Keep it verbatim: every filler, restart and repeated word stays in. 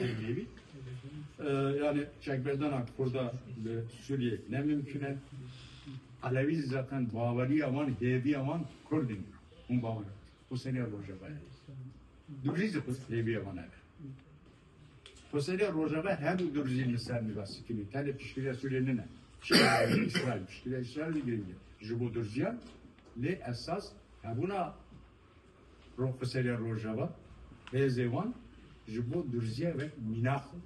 Hêvî. E, yani çekberdana Kurda li Sûriyê ne mümkün e. Elewî zaten baweriya wan, hêviya wan Kurd in. Hûn bawer e. Xweseriya Rojava ye. Durzî jî xwe hêviya wan e. Xweseriya Rojava hemû Durzî li ser nîva sikinî. Tenê piştgiriya Sûriyê nine. Çi Îsraîl? Piştgiriya Îsraîl jî giring e. Ji bo Durziyan lê esas hebûna ro-, Xweseriya Rojava, hêzê wan ji bo Durziya wek mîna xwe,